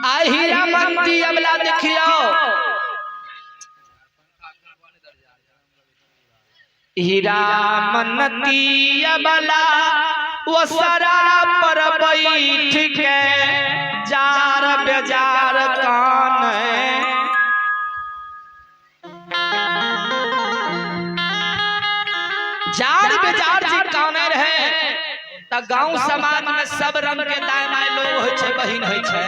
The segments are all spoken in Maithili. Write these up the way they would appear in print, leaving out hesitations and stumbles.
आइ हीरामंती अबला देखियो, हीरामनती अबला ओसरा पर बैठ के जार बेजार कान, जार बेजार जी काने रहे। त गांव समाज में सब रंग के दाय my लोग होइ छै, बहिन होइ छै।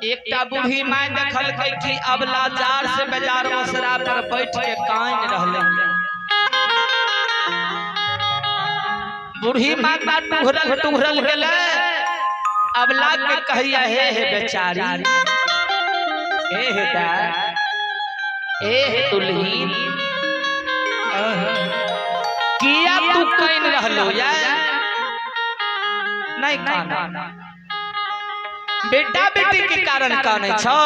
एकटा बूढ़ी my देखलकै कि अबला जार से बेजार ओसरा पर बैठ के कान रहलै। बूढ़ी माता टुहरल टुहरल गेलै, अबला के कहिया, हे हे बेचारी, हे हे दाय, हे हे दुल्हीन, किया तू कान रहलो? या नहीं काना, बेटा बेटी के कारण कानै छौ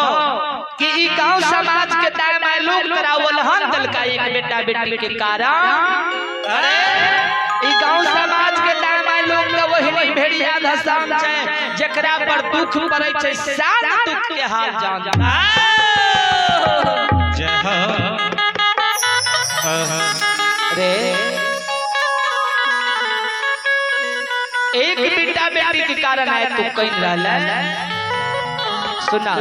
कि ई गांव समाज के दाय my लोग तोरा ओलहन दलका एक बेटा बेटी के कारण? अरे ई गांव समाज के दाय my लोग के वही नहीं भेड़िया धसान छै, जेकरा पर दुख पड़ै छै सात दुख के हाल जान। जय हो। रे एक बेटा बेटी के कारण आए तू कहीं रहला? सुना,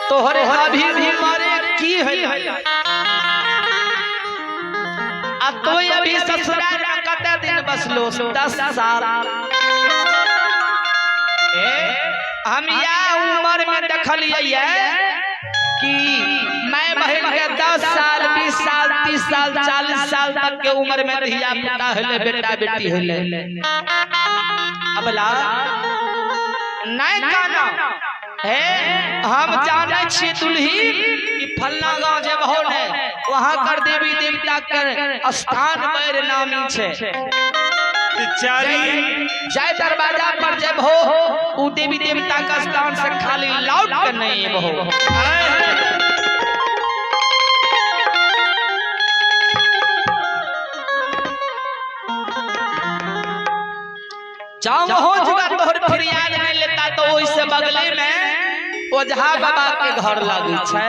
तोहरे अभी भी मरे की है आ तो अभी ससुराल में कते दिन बसलो? 10 साल। ए हम या उम्र में देखलिए कि मैं बहन के 10 साल, 20 साल, 30 साल, 40 साल तक के उम्र में धिया पुता होले, बेटा बेटी होले। अबला नहीं काना हे, हम जाने छी दुल्ही कि फल्ला गांव जे हो ने, वहां कर देवी देवता कर स्थान बैर नामी छे। बेचारी जय दरवाजा पर जब हो उ देवी देवता का स्थान से खाली लौट के नहीं हो। जाओ हो जुगा तोहर फरियाद नहीं लेता तो ओइसे बगले में ओझा बाबा के घर लागू छै।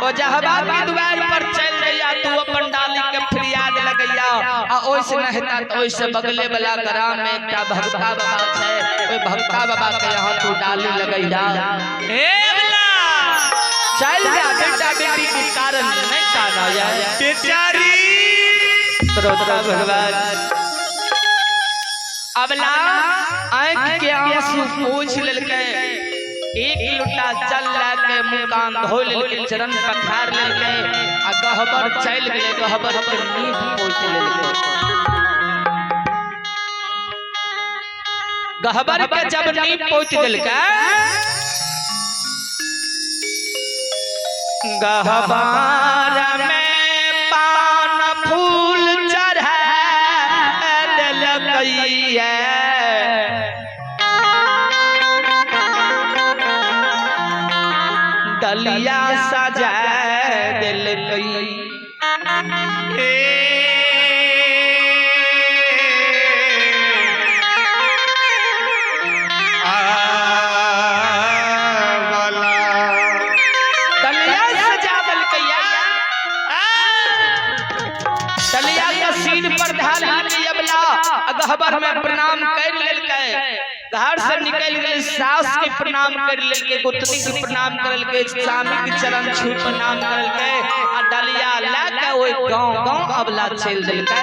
ओझा बाबा के द्वार पर चल जइया, तू अपन डाली के फरियाद लगैया। आ ओइसे नहीं हेता तो ओइसे बगले वाला ग्राम में एकटा भक्ता बाबा छै, ओइ भक्ता बाबा के यहाँ तू डाली लगैया। ए अबला चल जा, बेटा बेटी के कारण नहीं काना यार। बेचारी श्रोता भगवान, अबला आंख के आंसू पोंछ लेलकै, एक लोटा जल लाके मुंह कान धो लेलकै, चरण पखार लेलकै आ गहबर चल गेलै, गहबर के नींद पोंछ लेलकै। गहबर के जब नींद पोंछ देलकै, गहबर में पान फूल चढ़ा देलकैया, डलिया सजा देलकै। ए आवला डलिया सजा देलकैया, डलिया के सिर पर ढाल लेलकै अबला, गहबर में प्रणाम कर लेलकै, घर से निकल गेलै, सास के प्रणाम कर लेलकै, गोतनी के प्रणाम कर लेलकै, स्वामी के चरण छू प्रणाम कर लेलकै आ डलिया लए के ओहि गांव गांव अबला चलि देलकै।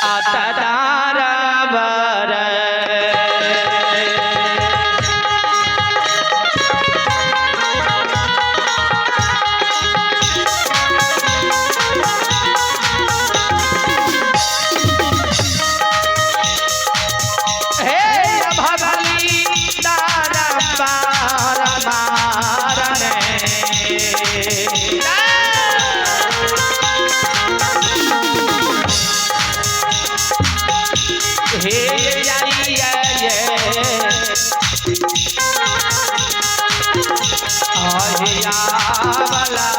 आता दारा बर हे भगली तारा पार मारने, हे आई ये आहिया वाला।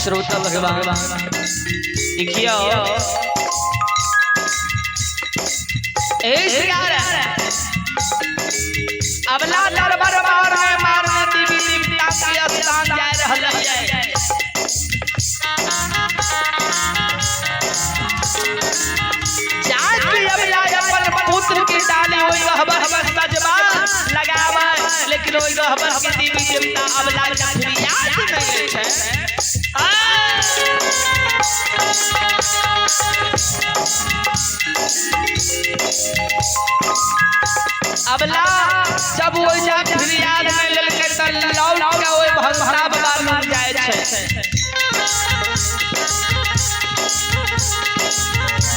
श्रोता भगवान देखियो ए श्रृंगार अबला दरबार मारने मारने देवी देवता के स्थान जा रहल है। जाके अबला अपन पुत्र के डाली ओइ गहबर सजबा लगावे, लेकिन ओइ गहबर के देवी देवता अबला के फरियाद नहीं छै। अबला जब ओइ जा फरियाद नहीं लेलकै त लौट के ओइ भंसा बाबा लग जाय छै।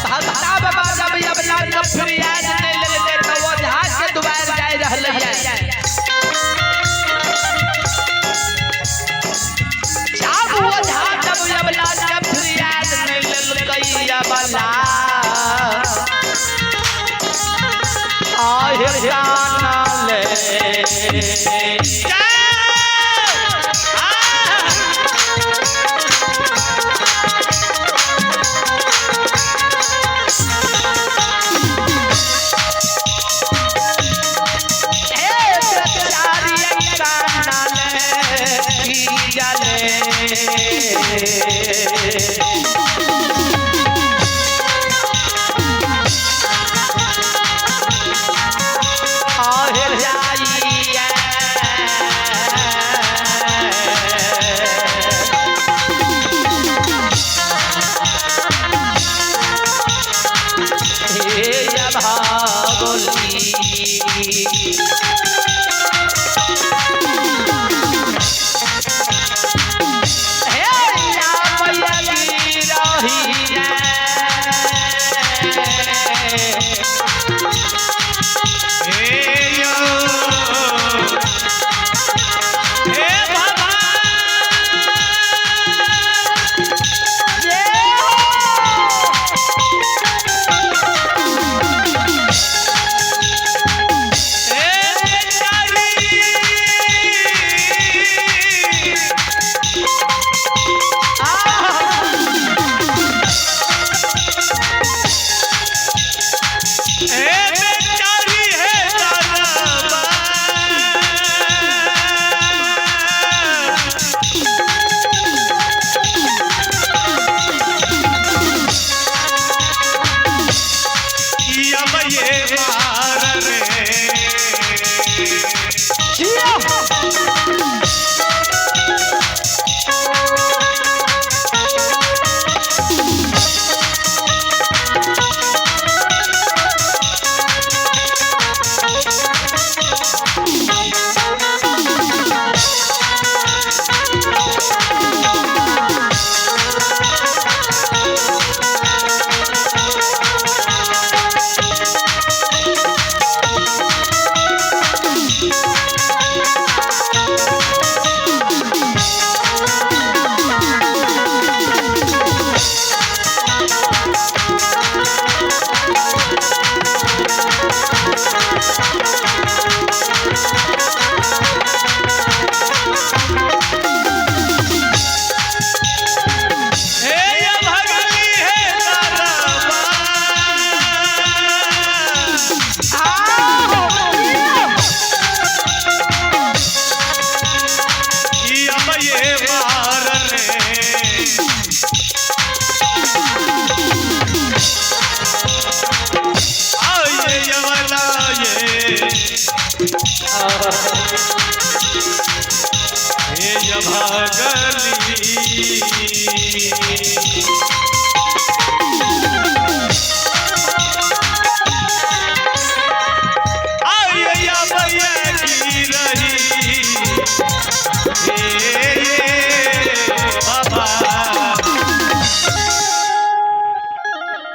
भंसा बाबा जब अबला के फरियाद नहीं लेलकै त ओझा के दुआर जाय रहल है। जब ओझा जब अबला के फरियाद नहीं लेलकै अबला आहे काना ले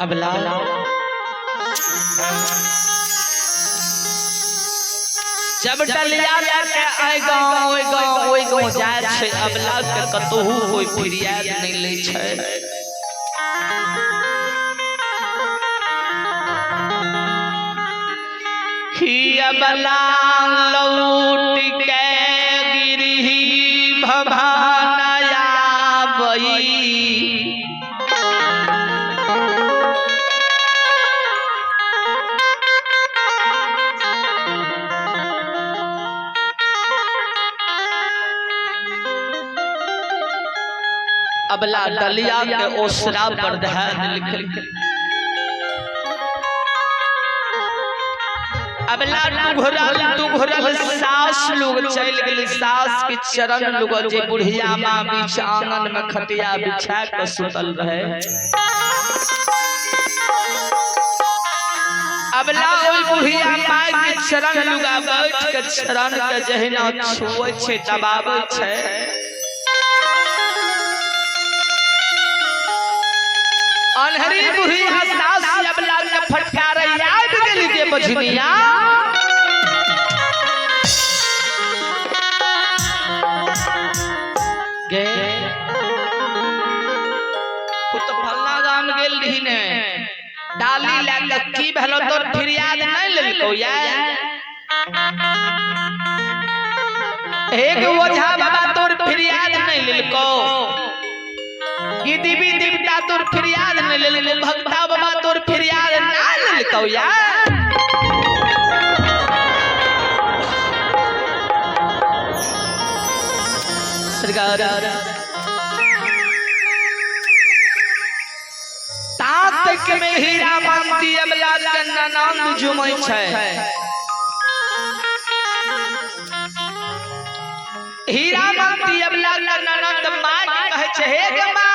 अबला जब डलिया लेके आइ गाँव ओइ गाँव ओइ गाँव जाइ छै, अबला के कतहु कोइ फरियाद नहि लै छै। ही अबला लौट के गिरही भवानया बई अबला डलिया के ओसरा पर धए देलकै। अबला टुघरल टुघरल सास लोग चलि गेलै। सास के चरण लोग जे बुढ़िया माँ बीच आंगन में खटिया बिछा के सुतल रहे। अबला ओहि बुढ़िया माँ के चरण लुगा बैठ के चरण के जहिना छुए छै, दबाबै छै। अनहरी बुढ़िया सास अबला के फटकारे आबि गेली गे बझनिया। गे तू तो फल्ला गाम गेल रही ने, डाली लए के की भेलो तोर फरियाद नहीं लेलको या? एक ओझा बाबा तोर फरियाद नहीं लेलको, कि देवी देवता तोर फरियाद नहीं लेलको, भक्ता बाबा तोर फरियाद नहीं लेलको या? सरकार तात में हीरा मानती अबला के ननंद झुमै छै। हीरा मानती अबला के ननंद माँ के कहै छै, हे गे माँ,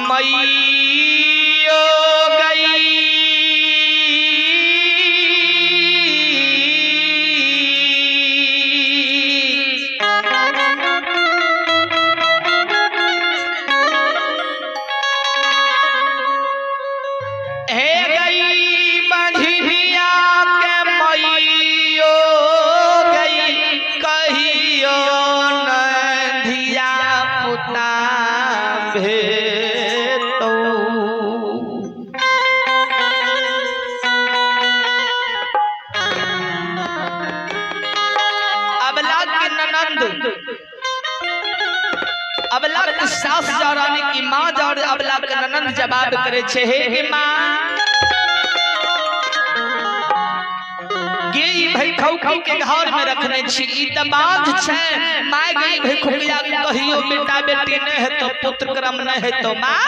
मैयो गई हे गई बंझिया के मैयो गई कहियो न धिया पुता भेतो। अबला के ननंद, अबला के सास रानी की माँ और अबला के ननंद जवाब करे छे, हे गे माँ, गे ई भैखौकी के घर में रखने छी, ई त बांझ छै my गे, भैखौकिया कहियो बेटा बेटी नहीं है तो पुत्र क्रम नहीं है तो माँ।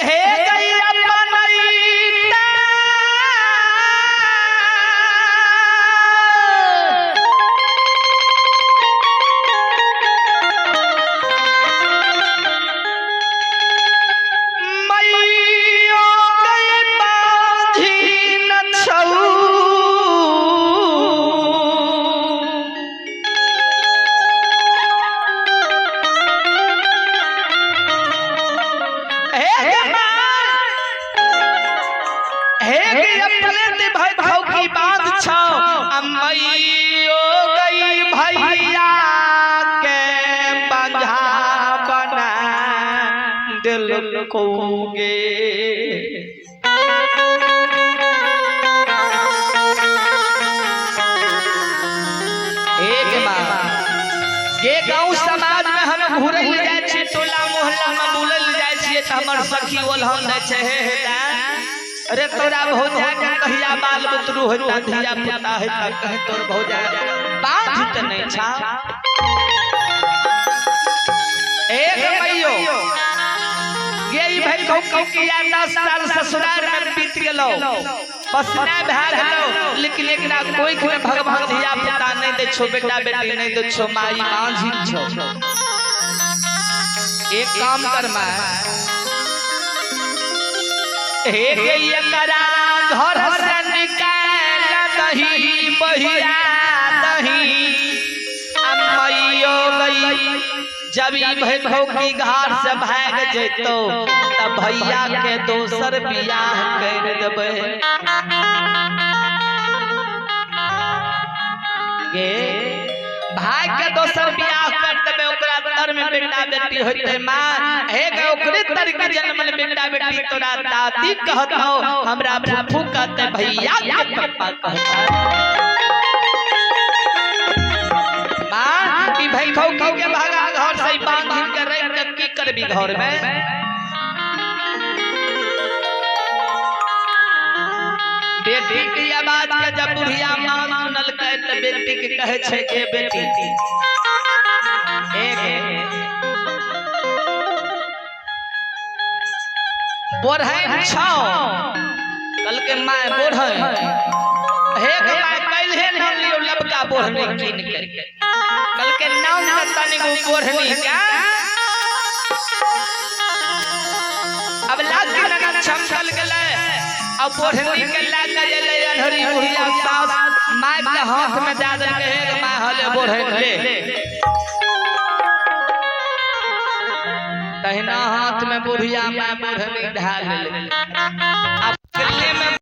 हे गई मैयो गई बांझी न छऊ, हे गे माँ, हे गे अपने ते भाई भौकी बांध छौ, आ मैयो गई भैया के बंझा बना दिल को गे। एक माँ गे गांव समाज में हम घुरल जाय छी, टोला मोहल्ला में बुलल जाय छियै त हमर सखी ओलहन दै छै, हे हे दा, अरे तोरा भौजा के कहिया बाल बुतरू होता, धिया पुता होता, कहे तोर भौजा बांझ त नहीं छा। एक मैयो गे ई भाई कहू कहू कि यार 10 साल ससुराल में बीत गेलो, बस नहीं भए गेलो, लेकिन एकरा कोई के भगवान धिया पुता नहीं दे छो, बेटा बेटी नहीं दे छो, माई बांझी छो। एक काम कर मां, हे गे एकरा घर से निकाल दही बहिया दही, आ मैयो गई जब ई भैखौकी घर से भाग जैतो तब भैया के दोसर बियाह कर देबै। गे भाई के दोसर बियाह कर देबै, ओकरा तर में बेटा बेटी होते माँ। हे गे ओकरे तर के जन्मल बेटा बेटी तोरा दादी कहतो, हमरा फूफू कहते, भैया के पप्पा कहता। माँ ई भैखौकी के भागा घर से बांध के रख के की करबी घर में? बेटी की आवाज के जब बुढ़िया माँ सुनलकै त बेटी के कहे छै ए बेटी, एक बोढ़ैन छौ। कहलकै माय बोढ़ैन हे के माय कैल्हे न लियौ लबका बोढ़नी कीन के। कहलकै नाम त तनिगो बोढ़नी के। अब लाग के छमकल गेलै। अब बोढ़नी के लाग के एलै अन्हरी बुढ़िया सास माय के हाथ में दे देलकै, हे गे माय हले बोढ़ैन ले। तहिना हाथ में बुढ़िया माय बोढ़नी ढा लेलै।